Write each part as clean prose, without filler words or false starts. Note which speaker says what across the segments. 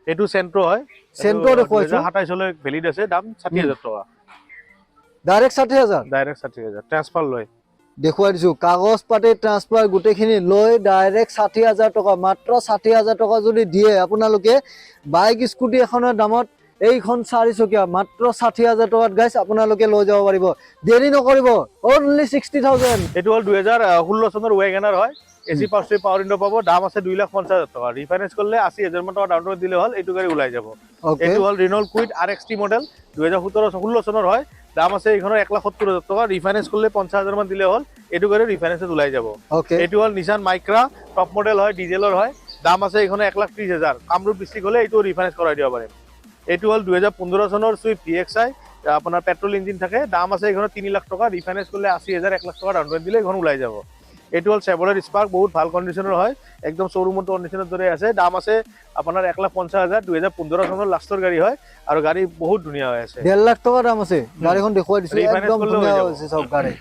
Speaker 1: এইটো চেণ্ট্ৰ হয়।
Speaker 2: Santro দেখুৱাইছো।
Speaker 1: 27লৈ valid আছে, দাম 60,000 টকা।
Speaker 2: ডাইৰেক্ট 60,000?
Speaker 1: ডাইৰেক্ট 60,000, ট্ৰেন্সফাৰ লৈ।
Speaker 2: দেখুৱাই দিছো, কাগজ পাতি ট্ৰান্সফাৰ গোটেইখিনি লৈ ডাইৰেক্ট 60,000 টকা। মাত্ৰ 60,000 টকা যদি দিয়ে আপোনালোকে, বাইক স্কুটি এখনৰ দামত এইখন চাৰিচকীয়া মাত্ৰ 60,000 টকাত গাইছ আপোনালোকে লৈ যাব পাৰিব। দেৰি নকৰিব, অনলি 60,000।
Speaker 1: এইটো হ'ল 2016 চনৰ ৱেগনাৰ হয়। A C, power steering, power window পাব। দাম আছে 2,50,000 টকা। ৰিফাইনেন্স কৰিলে 80,000 মান টকা ডাউন পেমেণ্ট দিলে হ'ল, এইটো গাড়ী ওলাই যাব। এইটো হ'ল Renault Kwid R X T model, 2017 16 চনৰ হয়। দাম আছে এইখনৰ 1,70,000 টকা। ৰিফাইনেন্স কৰিলে 50,000 মান দিলে হ'ল, এইটো গাড়ী ৰিফাইনেন্সত ওলাই যাব। এইটো হ'ল নিচান মাইক্ৰা, টপ মডেল হয়, ডিজেলৰ হয়। দাম আছে এইখনৰ 1,30,000। কামৰূপ ডিষ্ট্ৰিক্ট হ'লে এইটো ৰিফাইনেন্স কৰাই দিব পাৰিম। এইটো হ'ল 2015 চনৰ চুইফ্ট ভি এক্স আই, আপোনাৰ পেট্ৰল ইঞ্জিন থাকে। দাম আছে এইখনৰ 3 লাখ টকা। ৰিফাইনেন্স কৰিলে 80,000, 1 লাখ টকা ডাউন পেমেণ্ট দিলে এইখন ওলাই যাব। এইটো হ'ল চেভৰলেট স্পাৰ্ক, বহুত ভাল কণ্ডিশ্যনৰ হয়, একদম শ্ব'ৰুমৰ কণ্ডিশ্যনৰ দৰে আছে। দাম আছে আপোনাৰ 1,50,000। 2015 চনৰ লাষ্টৰ গাড়ী হয় আৰু গাড়ী বহুত ধুনীয়া হৈ আছে।
Speaker 2: 1.5 লাখ টকা দাম আছে। গাড়ীখন দেখুৱাই দিছো।
Speaker 1: Refinance
Speaker 2: একদম
Speaker 1: কৰিলেও হৈ
Speaker 2: ধুনীয়া
Speaker 1: যাব।
Speaker 2: হৈছে। চাওক, গাড়ী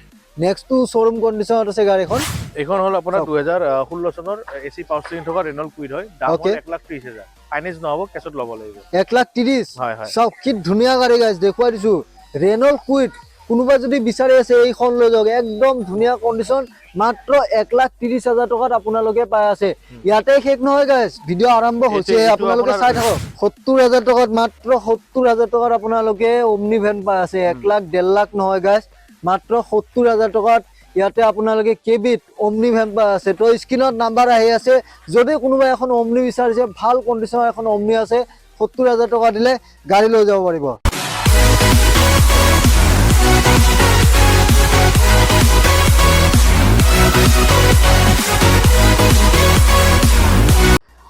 Speaker 2: নেক্সটটো শ্ব'ৰুম কণ্ডিশ্যনত আছে গাড়ীখন।
Speaker 1: এইখন হ'ল আপোনাৰ
Speaker 2: চাওক।
Speaker 1: 2016 চনৰ এ চি, পাৱাৰ ষ্টিয়েৰিং থকা ৰেনল্ট কুইড হয়। দাম হ'ল 1,30,000। ফাইনেন্স নহ'ব, কেছত ল'ব লাগিব।
Speaker 2: 1,30,000?
Speaker 1: হয়।
Speaker 2: চাওক, কি ধুনীয়া গাড়ী গাইছ, দেখুৱাই দিছো। ৰেনল্ট কুইড কোনোবা যদি বিচাৰি আছে, এইখন লৈ যাওক। একদম ধুনীয়া কণ্ডিশ্যন, মাত্ৰ 1,30,000 টকাত আপোনালোকে পাই আছে। ইয়াতে শেষ নহয় গাইছ, ভিডিঅ' আৰম্ভ হৈছে।
Speaker 1: এইটো
Speaker 2: আপোনালোকে চাই থাকক। 70,000 টকাত, মাত্ৰ 70,000 টকাত আপোনালোকে অমনি ভেন পাই আছে। 1 লাখ 1.5 লাখ নহয় গাইছ, মাত্ৰ 70,000 টকাত ইয়াতে আপোনালোকে কেবিত অমনি ভেন পাই আছে। তো স্ক্ৰীণত নাম্বাৰ আহি আছে। যদি কোনোবাই এখন অমনি বিচাৰিছে, ভাল কণ্ডিশ্যনৰ এখন অমনি আছে, 70,000 টকা দিলে গাড়ী লৈ যাব পাৰিব।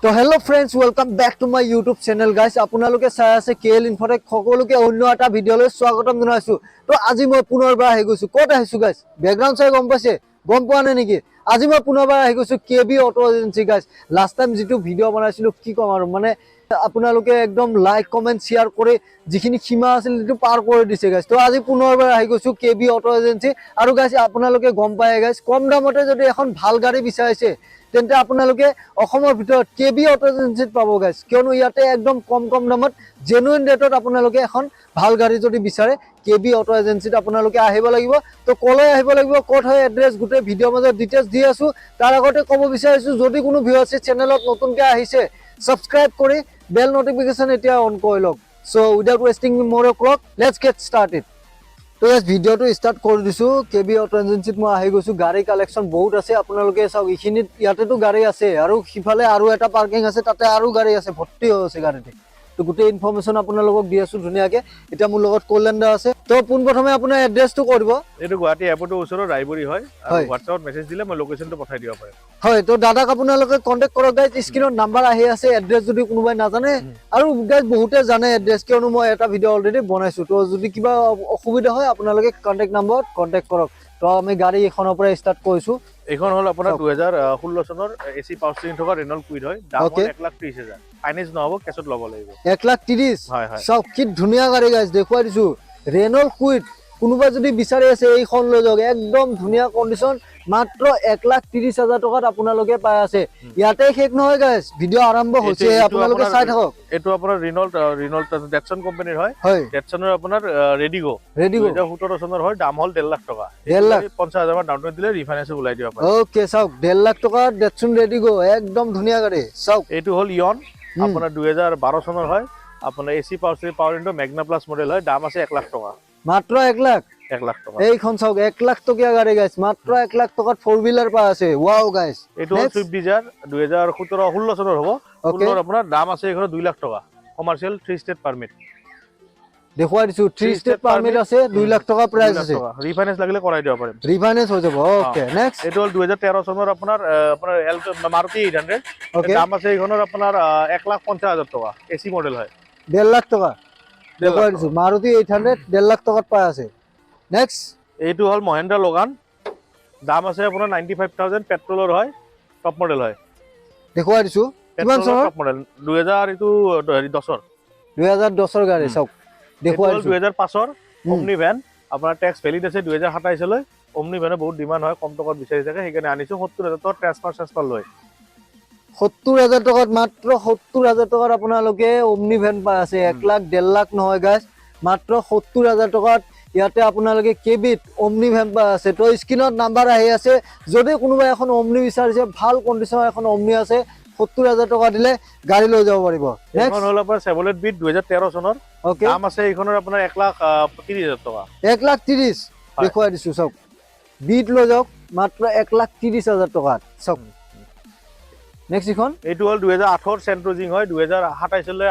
Speaker 2: তো hello friends, welcome back to my YouTube channel guys। আপোনালোকে চাই আছে কে এল ইনফটেক। সকলোকে অন্য এটা ভিডিঅ'লৈ স্বাগতম জনাইছোঁ। তো আজি মই পুনৰবাৰ আহি গৈছোঁ। ক'ত আহিছোঁ গাইছ? বেকগ্ৰাউণ্ড চাই গম পাইছে? গম পোৱা নাই নেকি? আজি মই পুনৰবাৰ আহি গৈছোঁ কে বি অটো এজেঞ্চি। গাইছ, লাষ্ট টাইম যিটো ভিডিঅ' বনাইছিলোঁ, কি ক'ম আৰু, মানে আপোনালোকে একদম লাইক, কমেণ্ট, শ্বেয়াৰ কৰি যিখিনি সীমা আছিল সেইটো পাৰ কৰি দিছে গাইছ। তো আজি পুনৰবাৰ আহি গৈছোঁ কে বি অটো এজেঞ্চি। আৰু গাইছ, আপোনালোকে গম পায় গাইছ, কম দামতে যদি এখন ভাল গাড়ী বিচাৰিছে, তেন্তে আপোনালোকে অসমৰ ভিতৰত কে বি অটো এজেঞ্চিত পাব গাইছ। কিয়নো ইয়াতে একদম কম কম দামত, জেনুইন ৰেটত আপোনালোকে এখন ভাল গাড়ী যদি বিচাৰে, কে বি অটো এজেঞ্চিত আপোনালোকে আহিব লাগিব। তো ক'লৈ আহিব লাগিব, ক'ত হয় এড্ৰেছ, গোটেই ভিডিঅ'ৰ মাজত ডিটেইলছ দি আছোঁ। তাৰ আগতে ক'ব বিচাৰিছোঁ, যদি কোনো ভিউৱাৰ্ছে চেনেলত নতুনকৈ আহিছে, ছাবস্ক্ৰাইব কৰি বেল নটিফিকেশ্যন এতিয়া অন কৰি লওক। So without wasting more clock, let's get started। তো ইয়াত ভিডিঅ'টো ষ্টাৰ্ট কৰি দিছোঁ। কে বি অটো এজেঞ্চিত মই আহি গৈছোঁ। গাড়ী কালেকশ্যন বহুত আছে। আপোনালোকে চাওক, এইখিনিত ইয়াতেতো গাড়ী আছে আৰু সিফালে আৰু এটা পাৰ্কিং আছে, তাতে আৰু গাড়ী আছে, ভৰ্তি হৈ আছে গাড়ীতে। তো গোটেই ইনফৰ্মেশ্যন আপোনালোকক দি আছোঁ ধুনীয়াকে। এতিয়া মোৰ লগত কল্যাণ দা আছে। তো পোনপ্ৰথমে আপোনাৰ এড্ৰেছটো কৈ দিব।
Speaker 1: এইটো গুৱাহাটী এয়াৰপৰ্টৰ ওচৰৰ ৰায়বৰী হয় আৰু হোৱাটছএপত মেছেজ দিলে মই লোকেশ্যনটো পঠাই দিব পাৰিম।
Speaker 2: হয়, তো দাদাক আপোনালোকে কণ্টেক্ট কৰক গাইজ। স্ক্ৰীণত নাম্বাৰ আহি আছে। এড্ৰেছ যদি কোনোবাই নাজানে, আৰু গাইজ বহুতে জানে এড্ৰেছ, কিয়নো মই এটা ভিডিঅ' অলৰেডি বনাইছো। তো যদি কিবা অসুবিধা হয়, আপোনালোকে কণ্টেক্ট নম্বৰত কণ্টেক্ট কৰক। তো আমি গাড়ী এইখনৰ পৰা ষ্টাৰ্ট কৰিছো।
Speaker 1: এইখন হ'ল আপোনাৰ
Speaker 2: চাওক।
Speaker 1: 2016 চনৰ এ চি, পাৱাৰ ষ্টিয়েৰিং থকা ৰেনল্ট কুইড হয়। দাম হ'ল 1,30,000। ফাইনেন্স নহ'ব, কেছত ল'ব লাগিব।
Speaker 2: 1,30,000?
Speaker 1: হয়।
Speaker 2: চাওক, কি ধুনীয়া গাড়ী গাইজ, দেখুৱাই দিছো। ৰেনল্ট কুইড কোনোবা যদি বিচাৰি আছে, এইখন লৈ যাওক। একদম ধুনীয়া কণ্ডিশ্যন, মাত্ৰ 1,30,000 টকাত আপোনালোকে পাই আছে। ইয়াতে শেষ নহয় গাইজ, ভিডিঅ' আৰম্ভ হৈছে।
Speaker 1: এইটো
Speaker 2: আপোনালোকে চাই থাকক।
Speaker 1: এইটো আপোনাৰ ৰিনল্ট ডেটছন কোম্পানীৰ হয়। ডেটছনৰ আপোনাৰ ৰেডিগ'।
Speaker 2: ৰেডি।
Speaker 1: 2017 চনৰ হয়, দাম হ'ল 1.5 লাখ টকা।
Speaker 2: 1.5 লাখ?
Speaker 1: 50,000 মান ডাউন পেমেণ্ট দিলে ৰিফাইনেন্স ওলাই দিব পাৰে।
Speaker 2: অ'কে, চাওক, 1.5 লাখ টকা ডেটছন ৰেডি গ', একদম ধুনীয়া গাড়ী, চাওক।
Speaker 1: এইটো হ'ল ইয়ন, আপোনাৰ 2012 চনৰ হয়। আপোনাৰ A C, power steering, power window, Magna plus model হয়। দাম আছে 1 লাখ টকা।
Speaker 2: মাত্ৰ 1 লাখ?
Speaker 1: 1 লাখ টকা।
Speaker 2: এইখন চাওক, 1 লাখ টকীয়া গাড়ী গাইছ, মাত্ৰ 1 লাখ টকাত ফ'ৰ হুইলাৰ পাই আছে। ৱাও গাইছ।
Speaker 1: এইটো হ'ল
Speaker 2: Next.
Speaker 1: Swift Dzire, 2017 16 চনৰ হ'ব। 16ৰ আপোনাৰ দাম আছে এইখনৰ 2 লাখ টকা। Commercial, three state permit.
Speaker 2: দেখুৱাই দিছো, three
Speaker 1: Three
Speaker 2: state
Speaker 1: state
Speaker 2: permit
Speaker 1: permit।
Speaker 2: আছে, 2 লাখ টকা প্ৰাইচ আছে।
Speaker 1: ৰিফাইনেন্স লাগিলে কৰাই দিব পাৰিম।
Speaker 2: ৰিফাইনেন্স হৈ যাব। Okay, next.
Speaker 1: এইটো হ'ল 2013 চনৰ আপোনাৰ আপোনাৰ এল মাৰুতি 800। দাম আছে এইখনৰ আপোনাৰ 1,50,000 টকা। এ চি মডেল হয়।
Speaker 2: 1.5 লাখ টকা।
Speaker 1: 1.5 লাখ
Speaker 2: দেখুৱাই
Speaker 1: টকা।
Speaker 2: দিছো, মাৰুতি 800 1.5 লাখ টকাত পাই আছে। নেক্সট।
Speaker 1: এইটো হ'ল মহেন্দ্ৰা লোগান, দাম আছে আপোনাৰ 95,000। পেট্ৰলৰ হয়, টপ মডেল হয়।
Speaker 2: দেখুৱাই দিছো, কিমান চনৰ?
Speaker 1: টপ মডেল, 2000 এইটো হেৰি 10ৰ।
Speaker 2: 2010ৰ গাড়ী। চাওক,
Speaker 1: এইটো
Speaker 2: দেখুৱাই
Speaker 1: হ'ল
Speaker 2: দিছো।
Speaker 1: 2005ৰ অমনি ভেন, আপোনাৰ টেক্স ভেলিড আছে 2027লৈ। অমনি ভেনৰ বহুত ডিমাণ্ড হয়, কম টকাত বিচাৰি থাকে, সেইকাৰণে আনিছো। 70,000 টকা, ট্ৰেন্সফাৰ চেন্সফাৰ লৈ।
Speaker 2: 70,000 টকাত, মাত্ৰ 70,000 টকাত আপোনালোকে অমনি ভেন পাই আছে। 1 লাখ, 1.5 লাখ নহয় গাইজ, মাত্ৰ 70,000 টকাত ইয়াতে আপোনালোকে কেবিত অমনি ভেন পাই আছে। তো স্ক্ৰীণত নাম্বাৰ আহি আছে। যদি কোনোবাই এখন অমনি বিচাৰিছে, ভাল কণ্ডিশ্যনৰ এখন অমনি আছে, 70,000 টকা দিলে গাড়ী লৈ যাব পাৰিব।
Speaker 1: এইখন
Speaker 2: নেক্সট।
Speaker 1: হ'ল আপোনাৰ চেভলেট বিট, 2013 চনৰ। দাম আছে এইখনৰ আপোনাৰ 1,30,000 টকা।
Speaker 2: 1,30,000।
Speaker 1: হয়।
Speaker 2: দেখুৱাই দিছো, চাওক। বিট লৈ যাওক মাত্ৰ 1,30,000 টকাত। চাওক, নেক্সট ইখন।
Speaker 1: এইটো হ'ল 2008ৰ চেণ্ট্ৰ জিং হয়, 2027লৈ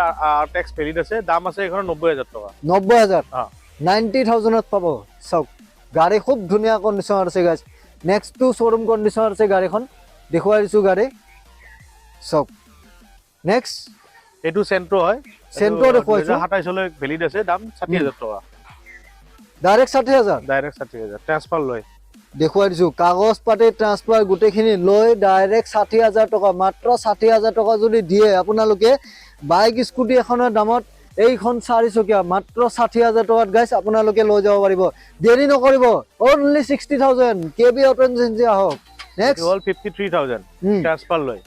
Speaker 1: টেক্স ভেলিড আছে। দাম আছে এইখনৰ 90,000 টকা।
Speaker 2: 90,000।
Speaker 1: অ।
Speaker 2: 90,000ত পাব। চাওক, গাড়ী খুব ধুনীয়া কণ্ডিশ্যনত আছে গাইজ। নেক্সটটো শ্ব'ৰুম কণ্ডিশ্যনত আছে গাড়ীখন। দেখুৱাই দিছোঁ গাড়ী, চাওক। নেক্সট।
Speaker 1: এইটো চেণ্ট্ৰ হয়।
Speaker 2: চেণ্ট্ৰ দেখুৱাইছোঁ।
Speaker 1: 2027লৈ ভেলিড আছে, দাম 60,000 টকা।
Speaker 2: ডাইৰেক্ট 60,000?
Speaker 1: ডাইৰেক্ট 60,000, ট্ৰেন্সফাৰ লৈ।
Speaker 2: দেখুৱাই দিছোঁ, কাগজ পাতি ট্ৰান্সফাৰ গোটেইখিনি লৈ ডাইৰেক্ট 60,000 টকা। মাত্ৰ 60,000 টকা যদি দিয়ে আপোনালোকে, বাইক স্কুটি এখনৰ দামত এইখন চাৰিচকীয়া মাত্ৰ 60,000 টকাত গাইছ আপোনালোকে লৈ যাব পাৰিব। দেৰি নকৰিব, only 60,000। K B auto agency আহক। নেক্সট।
Speaker 1: এইটো হ'ল 53,000, ট্ৰেন্সফাৰ লৈ।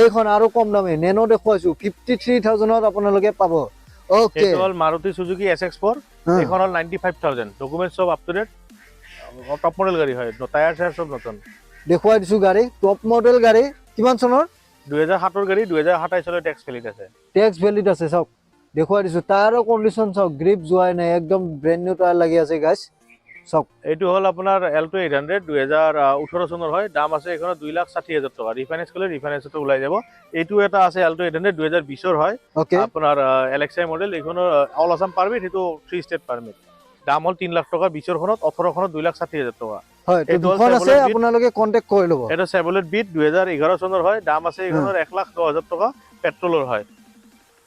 Speaker 2: এইখন আৰু কম দামী নেনো দেখুৱাইছো, 53,000ত আপোনালোকে পাব। অ'কে।
Speaker 1: এইটো হ'ল মাৰুতি চুজুকি এছ এক্স 4। এইখন হ'ল 95,000, ডকুমেণ্ট চব up to date, top model গাড়ী হয়, টায়াৰ চায়াৰ চব নতুন।
Speaker 2: দেখুৱাই দিছো গাড়ী, টপ মডেল গাড়ী। কিমান চনৰ?
Speaker 1: 2007ৰ গাড়ী, 2027লৈ টেক্স ভেলিড আছে।
Speaker 2: টেক্স ভেলিড আছে। চাওক, দেখুৱাই দিছো, টায়াৰৰ কণ্ডিশ্যন চাওক, গ্ৰিপ যোৱাই নাই, একদম ব্ৰেণ্ড নিউ টায়াৰ লাগি আছে গাইছ। চাওক।
Speaker 1: এইটো হ'ল আপোনাৰ এল্টো 800, 2018 চনৰ হয়। দাম আছে এইখনত 2,60,000 টকা। ৰিফাইনেন্স কৰিলে ৰিফাইনেন্সতো ওলাই যাব। এইটো এটা আছে এল্টো 800, 2020ৰ হয়। আপোনাৰ এল এক্স আই মডেল। এইখনৰ অল আছাম পাৰ্মিট, সেইটো থ্ৰী ষ্টেট পাৰ্মিট। দাম হ'ল 3 লাখ টকা 20ৰখনত, 18খনত 2,60,000 টকা।
Speaker 2: হয়, তো
Speaker 1: এইটো হ'ল
Speaker 2: দুখন আছে,
Speaker 1: Chevrolet Beat।
Speaker 2: আপোনালোকে কণ্টেক্ট কৰি ল'ব।
Speaker 1: এইটো চেভলেট বিট, 2011 চনৰ হয়। দাম আছে এইখনৰ 1,10,000 টকা, পেট্ৰলৰ হয়।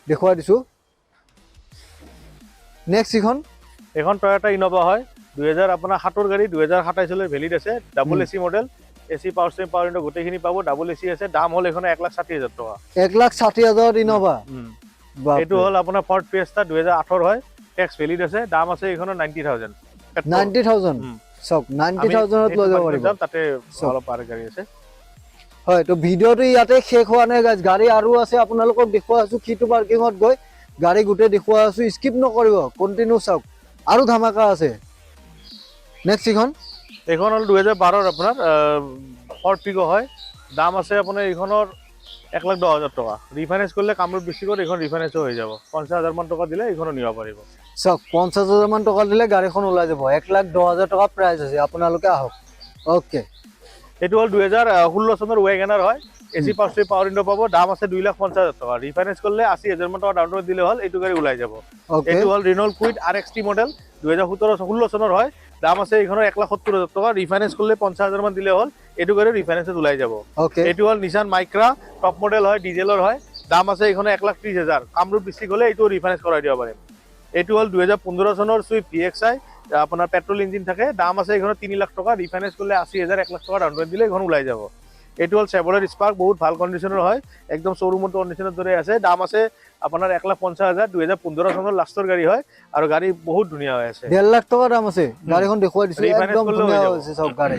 Speaker 2: দেখুৱাই দিছো। নেক্সট ইখন।
Speaker 1: এইখন টয়টা ইন'ভা হয়, দুহেজাৰ আপোনাৰ সাতৰ গাড়ী, 2027লৈ ভেলিড আছে। Double AC model, AC, power steering, power window গোটেইখিনি পাব, ডাবল এ চি আছে। দাম হ'ল এইখনৰ 1,60,000 টকা।
Speaker 2: 1,60,000ত ইন'ভা।
Speaker 1: এইটো হ'ল আপোনাৰ ফৰ্ড ফিয়েষ্টা, 2008ৰ হয়, টেক্স ভেলিড আছে। দাম আছে এইখনৰ 90,000।
Speaker 2: 90,000। চাওক, 90,000ত লৈ যাব পাৰিব।
Speaker 1: তাতে
Speaker 2: চাওক।
Speaker 1: অলপ আৰু গাড়ী আছে।
Speaker 2: হয়, তো ভিডিঅ'টো ইয়াতে শেষ হোৱা নাই গাইজ, গাড়ী আৰু আছে। আপোনালোকক দেখুৱাই আছো, সিটো পাৰ্কিঙত গৈ গাড়ী গোটেই দেখুৱাই আছো। স্কিপ নকৰিব, কণ্টিনিউ চাওক, আৰু ধামাকা আছে। নেক্সট ইখন।
Speaker 1: এইখন হ'ল 2012ৰ আপোনাৰ ফৰ্ড ফিগ' হয়। দাম আছে আপোনাৰ এইখনৰ 1,10,000 টকা। ৰিফাইনেন্স কৰিলে কামৰূপ ডিষ্ট্ৰিক্টত এইখন ৰিফাইনেন্সো হৈ যাব। 50,000 মান টকা দিলে এইখনো নিব পাৰিব।
Speaker 2: চাওক, 50,000 মান টকা দিলে গাড়ীখন ওলাই যাব। 1,10,000 টকা প্ৰাইচ আছে, আপোনালোকে আহক। অ'কে।
Speaker 1: এইটো হ'ল 2016 চনৰ ৱেগেনাৰ হয়, AC, power steering, power window পাব। দাম আছে 2,50,000 টকা। ৰিফাইনেন্স কৰিলে 80,000 মান টকা ডাউন পেমেণ্ট দিলে হ'ল, এইটো গাড়ী ওলাই যাব। এইটো হ'ল Renault Kwid R X T model, 2017 ষোল্ল চনৰ হয়। দাম আছে এইখনৰ 1,70,000 টকা। ৰিফাইনেন্স কৰিলে 50,000 মান দিলে হ'ল, এইটো গাড়ী ৰিফাইনেন্সত ওলাই যাব। এইটো হ'ল নিচান মাইক্ৰা, টপ মডেল হয়, ডিজেলৰ হয়। দাম আছে এইখনৰ 1,30,000। কামৰূপ ডিষ্ট্ৰিক্ট হ'লে এইটো ৰিফাইনেন্স কৰাই দিব পাৰিম। এইটো হ'ল 2015 চনৰ চুইফ্ট ভি এক্স আই, আপোনাৰ পেট্ৰল ইঞ্জিন থাকে। দাম আছে এইখনৰ 3 লাখ টকা। ৰিফাইনেন্স কৰিলে 80,000, 1 লাখ টকা ডাউন পেমেণ্ট দিলে এইখন ওলাই যাব। এইটো হ'ল চেভলেট স্পাৰ্ক, বহুত ভাল কণ্ডিশ্যনৰ হয়, একদম শ্ব'ৰুমৰ কণ্ডিশ্যনৰ দৰে আছে। দাম আছে আপোনাৰ 1,50,000। 2015 চনৰ লাষ্টৰ গাড়ী হয় আৰু গাড়ী বহুত ধুনীয়া হৈ আছে।
Speaker 2: 1.5 লাখ টকা দাম আছে। গাড়ীখন দেখুৱাই দিছো।
Speaker 1: Refinance
Speaker 2: একদম
Speaker 1: কৰিলেও হৈ
Speaker 2: ধুনীয়া
Speaker 1: যাব।
Speaker 2: হৈছে। চাওক গাড়ী,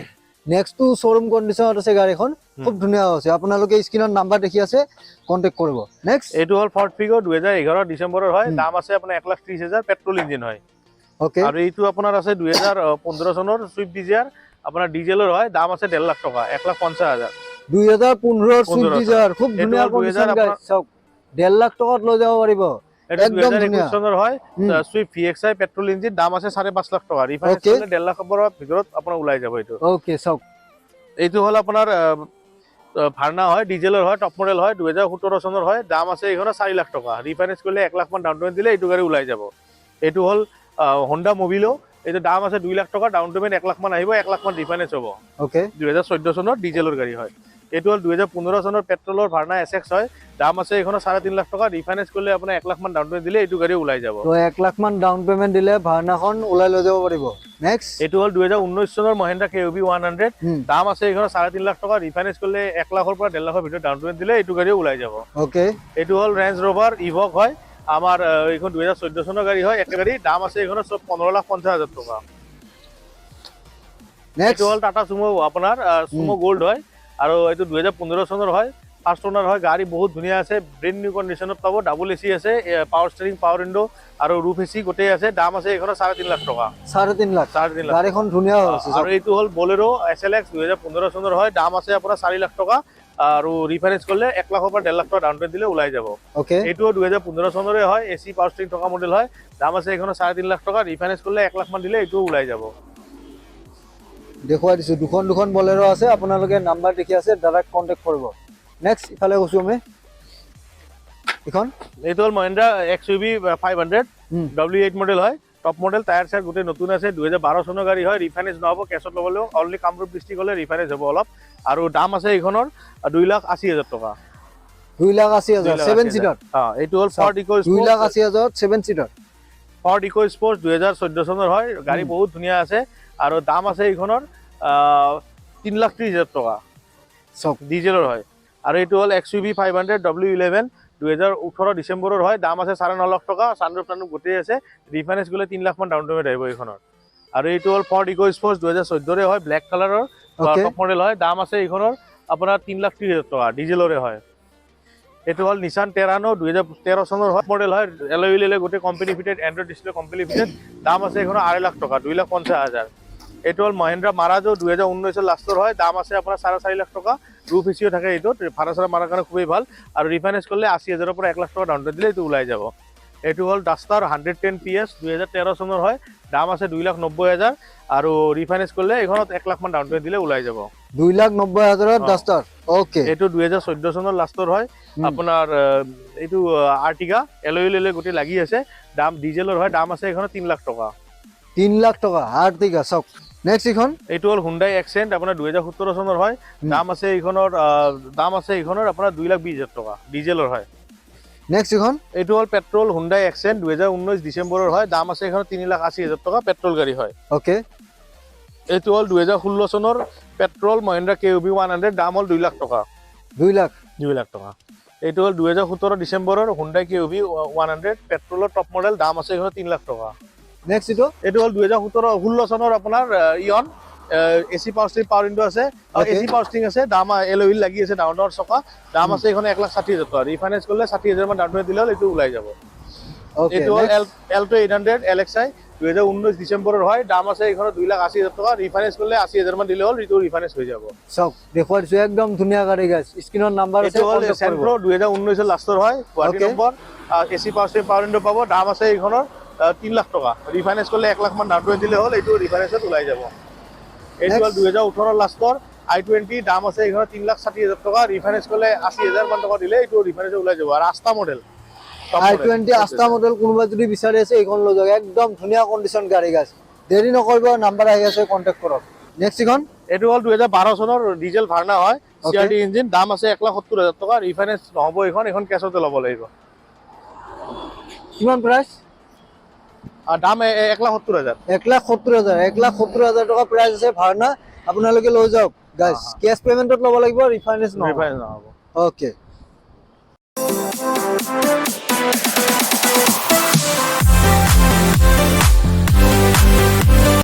Speaker 2: নেক্সটটো শ্ব'ৰুম কণ্ডিশ্যনত আছে গাড়ীখন, খুব ধুনীয়া হৈছে। আপোনালোকে স্ক্ৰীণত নাম্বাৰ দেখি আছে, কণ্টেক্ট কৰিব। নেক্সট।
Speaker 1: এইটো হ'ল ফৰ্ড ফিগ', 2011 ডিচেম্বৰৰ হয়। দাম আছে আপোনাৰ 1,30,000, পেট্ৰল ইঞ্জিন হয়। আৰু এইটো আপোনাৰ আছে 2015 চনৰ চুইফ্ট ডিজায়াৰ, আপোনাৰ ডিজেলৰ হয়। দাম আছে 1.5 লাখ টকা, 1,50,000।
Speaker 2: 2015ৰ চুইফ্ট
Speaker 1: 15
Speaker 2: ডিজায়াৰ, খুব
Speaker 1: এইটো
Speaker 2: ধুনীয়া
Speaker 1: হ'ল 2000
Speaker 2: কণ্ডিশ্যন গাড়ী। চাওক, 1.5 লাখ টকাত লৈ যাব পাৰিব।
Speaker 1: এইটো
Speaker 2: একদম
Speaker 1: দুহেজাৰ
Speaker 2: ধুনীয়া।
Speaker 1: একৈশ চনৰ হয়, চুইফ্ট ভি এক্স আই পেট্ৰল ইঞ্জিন। দাম আছে 5.5 লাখ টকা। ৰিফাইনেন্স কৰিলে 1.5 লাখৰ পৰা ভিতৰত আপোনাৰ ওলাই যাব এইটো।
Speaker 2: অ'কে, চাওক।
Speaker 1: এইটো হ'ল আপোনাৰ ভাৰ্ণা হয়, ডিজেলৰ হয়, টপ মডেল হয়, 2017 চনৰ হয়। দাম আছে এইখনৰ 4 লাখ টকা। ৰিফাইনেন্স কৰিলে 1 লাখ মান ডাউন পেমেণ্ট দিলে এইটো গাড়ী ওলাই যাব। এইটো হ'ল হোণ্ডা মবিলো। এইটো দাম আছে 2 লাখ টকা। ডাউন পেমেণ্ট 1 লাখ মান আহিব, 1 লাখ মান ৰিফাইনেন্স হ'ব। 2014 চনৰ ডিজেলৰ গাড়ী হয়। এইটো হ'ল 2015 চনৰ পেট্ৰলৰ ভাৰ্ণা এছ এক্স হয়। দাম আছে এইখনৰ 3.5 লাখ টকা। ৰিফাইনেন্স কৰিলে আপোনাৰ 1 লাখ মান ডাউন পেমেণ্ট দিলে এইটো গাড়ী ওলাই যাব।
Speaker 2: তো 1 লাখ মান ডাউন পেমেণ্ট দিলে ভাৰ্ণাখন ওলাই লৈ যাব পাৰিব। নেক্সট।
Speaker 1: এইটো হ'ল 2019 চনৰ মহেন্দ্ৰা কে ইউ ভি 100। দাম আছে এইখনৰ 3.5 লাখ টকা। ৰিফাইনেন্স কৰিলে 1 লাখৰ পৰা 1.5 লাখৰ ভিতৰত ডাউন পেমেণ্ট দিলে এইটো গাড়ীও ওলাই যাব। এইটো হ'ল ৰেঞ্জ ৰভাৰ ইভক হয় আমাৰ, এইখন 2014 চনৰ গাড়ী হয় একেবাৰে। দাম আছে এইখনৰ চব 15,50,000 টকা।
Speaker 2: নেক্সট।
Speaker 1: এইটো হ'ল টাটা চুমো, আপোনাৰ চুমো গোল্ড হয় আৰু এইটো 2015 চনৰ হয়। ফাৰ্ষ্ট অনাৰ হয়। গাড়ী বহুত ধুনীয়া আছে, ব্ৰেণ্ড নিউ কণ্ডিশ্যনত পাব। ডাবল এ চি আছে, পাৱাৰ ষ্টেৰিং, পাৱাৰ উইণ্ডো আৰু ৰুফ এ চি গোটেই আছে। দাম আছে এইখনৰ 3.5 লাখ টকা।
Speaker 2: 3.5 লাখ?
Speaker 1: 3.5 লাখ।
Speaker 2: গাড়ীখন ধুনীয়া হৈ আছে।
Speaker 1: আৰু এইটো হ'ল বলেৰো এছ এল এক্স, 2015 চনৰ হয়। দাম আছে আপোনাৰ 4 লাখ টকা আৰু ৰিফাইনেন্স কৰিলে 1 লাখৰ পৰা 1.5 লাখ টকা ডাউন পেমেণ্ট দিলে ওলাই যাব। এইটোও 2015 চনৰে হয়, এ চি, পাৱাৰ ষ্টেৰিং থকা মডেল হয়। দাম আছে এইখনৰ 3.5 লাখ টকা। ৰিফাইনেন্স কৰিলে 1 লাখ মান দিলে এইটোও ওলাই যাব।
Speaker 2: দেখুৱাই দিছো, দুখন দুখন বলেৰো আছে। আপোনালোকে নাম্বাৰ দেখি আছে, দাদাক কণ্টেক্ট কৰিব। নেক্সট ইফালে গৈছো আমি। এইখন?
Speaker 1: এইটো হ'ল মহিন্দ্ৰা XUV 500, W8 model হয়, টপ মডেল। টায়াৰ চায়াৰ গোটেই নতুন আছে। 2012 চনৰ গাড়ী হয়। ৰিফাইনেন্স নহ'ব, কেছত ল'বলৈও অনলি কামৰূপ ডিষ্ট্ৰিক্ট হ'লে ৰিফাইনেন্স হ'ব অলপ। আৰু দাম আছে এইখনৰ 2,80,000 টকা।
Speaker 2: 2,80,000?
Speaker 1: 2,80,000।
Speaker 2: ছেভেন চিটাৰ?
Speaker 1: অ, এইটো হ'ল ফৰ্ড ইক'।
Speaker 2: 2,80,000ত ছেভেন চিটাৰ।
Speaker 1: ফৰ্ড ইক' স্পৰ্টছ, 2014 চনৰ হয়। গাড়ী বহুত ধুনীয়া আছে আৰু দাম আছে এইখনৰ 3,30,000 টকা।
Speaker 2: চাওক।
Speaker 1: ডিজেলৰ হয়। আৰু এইটো হ'ল XUV 500 W11, 2018 ডিচেম্বৰৰ হয়। দাম আছে 9.5 লাখ টকা। চানৰুফ টানৰুফ গোটেই আছে। ৰিফাইনেন্স গ'লে 3 লাখমান ডাউন পে'মেণ্ট আহিব এইখনৰ। আৰু এইটো হ'ল ফৰ্ড ইক' স্পৰ্টছ, 2014ৰে হয়, ব্লেক কালাৰৰ, টপ মডেল হয়। দাম আছে এইখনৰ আপোনাৰ 3,30,000 টকা, ডিজেলৰে হয়। এইটো হ'ল নিচান টেৰানো, 2013 চনৰ হয়, মডেল হয়। এলয় হুইল, গোটেই company fitted, Android display, company fitted. দাম আছে এইখনৰ 2.5 লাখ টকা, 2,50,000। এইটো হ'ল মহেন্দ্ৰা মাৰাজো, 2019ৰ লাষ্টৰ হয়। দাম আছে আপোনাৰ 4.5 লাখ টকা। ৰুফ এচিও থাকে এইটোত, ভাড়া চাড়া মাৰাৰ কাৰণে খুবেই ভাল। আৰু ৰিফাইনেন্স কৰিলে 80 হাজাৰৰ পৰা 1 লাখ টকা ডাউন পে'মেণ্ট দিলে এইটো ওলাই যাব। এইটো হ'ল ডাষ্টাৰ 110 PS, 2013 চনৰ হয়। দাম আছে 2,90,000 আৰু ৰিফাইনেন্স কৰিলে এইখনত 1 লাখমান ডাউন পে'মেণ্ট দিলে ওলাই যাব।
Speaker 2: 2,90,000ত
Speaker 1: অ।
Speaker 2: Duster, okay.
Speaker 1: এইটো 2014 চনৰ লাষ্টৰ হয়। আপোনাৰ এইটো আৰ্টিগা, এলয় হুইল গোটেই লাগি আছে। দাম, ডিজেলৰ হয়, দাম আছে এইখনত 3 লাখ টকা।
Speaker 2: 3 লাখ টকা আৰ্টিগা। চাওক, নেক্সট এইখন?
Speaker 1: এইটো হ'ল হুণ্ডাই এক্সেণ্ট, আপোনাৰ 2017 চনৰ হয়। দাম আছে এইখনৰ আপোনাৰ 2,20,000 টকা, ডিজেলৰ হয়।
Speaker 2: নেক্সট এইখন?
Speaker 1: এইটো হ'ল পেট্ৰল হুণ্ডাই এক্সেণ্ট, 2019 ডিচেম্বৰৰ হয়। দাম আছে এইখনৰ 3,80,000 টকা, পেট্ৰল গাড়ী হয়। এইটো হ'ল 2016 চনৰ পেট্ৰল মহিন্দ্ৰা KUV 100, দাম হ'ল 2 লাখ টকা।
Speaker 2: 2 লাখ?
Speaker 1: 2 লাখ টকা। এইটো হ'ল 2017 ডিচেম্বৰৰ হুণ্ডাই KUV 100, পেট্ৰলৰ টপ মডেল। দাম আছে এইখনৰ 3 লাখ টকা।
Speaker 2: নেক্সট এইটো?
Speaker 1: এইটো হ'ল 2017 ষোল্ল চনৰ আপোনাৰ Eon, AC, power steering, power window আছে। এ চি, পাৱাৰ ষ্টিং আছে। দাম, এলয় হুইল লাগি আছে, ডাঙৰ ডাঙৰ চকা। দাম আছে এইখন 1,60,000 টকা। ৰিফাইনেন্স কৰিলে 60 হাজাৰ মান ডাউন পেমেণ্ট দিলে হ'ল এইটো ওলাই যাব। এইটো হ'ল এল্টো 800 LXI, 2019 ডিচেম্বৰৰ হয়। দাম আছে এইখনৰ 2,80,000 টকা। ৰিফাইনেন্স কৰিলে 80 হাজাৰ মান দিলে হ'ল, এইটো ৰিফাইনেন্স হৈ যাব।
Speaker 2: চাওক, দেখুৱাই দিছো, একদম ধুনীয়া গাড়ী গাইছ। স্ক্ৰীণত নাম্বাৰ আছে,
Speaker 1: এইটো হ'ল
Speaker 2: contact কৰিব।
Speaker 1: চেণ্ট্ৰ, 2019ৰ লাষ্টৰ হয়, Guwahati number, AC, power steering, power window পাব। দাম আছে এইখনৰ 3 লাখ টকা। ৰিফাইনেন্স কৰিলে 1 লাখ মান ডাউন পেমেণ্ট দিলে হ'ল, এইটো ৰিফাইনেন্সত ওলাই যাব। এইটো হ'ল
Speaker 2: Next.
Speaker 1: 2018ৰ লাষ্টৰ আই 20। দাম আছে এইখনৰ 3,60,000 টকা। ৰিফাইনেন্স কৰিলে 80 হাজাৰ মান টকা দিলে এইটো ৰিফাইনেন্স ওলাই যাব। আৰু আষ্টা মডেল।
Speaker 2: আই 20 আষ্টা মডেল কোনোবা যদি বিচাৰি আছে, এইখন লৈ যাওক। একদম ধুনীয়া কণ্ডিশ্যন গাড়ী গাইছ। দেৰি নকৰিব, নাম্বাৰ আহি আছে, কণ্টেক্ট কৰক। নেক্সট এইখন?
Speaker 1: এইটো হ'ল 2012 চনৰ ডিজেল ভাৰ্ণা হয়, চি আৰ ডি ইঞ্জিন। দাম আছে 1,70,000 টকা। ৰিফাইনেন্স নহ'ব এইখন, এইখন কেছতে ল'ব লাগিব।
Speaker 2: কিমান প্ৰাইচ?
Speaker 1: আৰু দাম 1,70,000।
Speaker 2: 1,70,000। 1,70,000 টকা প্ৰাইচ আছে ভাৰ্ণা। আপোনালোকে লৈ যাওক গাইছ। কেছ পেমেণ্টত ল'ব লাগিব, ৰিফাইনেন্স নহ'ব।
Speaker 1: ৰিফাইনেন্স নহ'ব।
Speaker 2: অ'কে।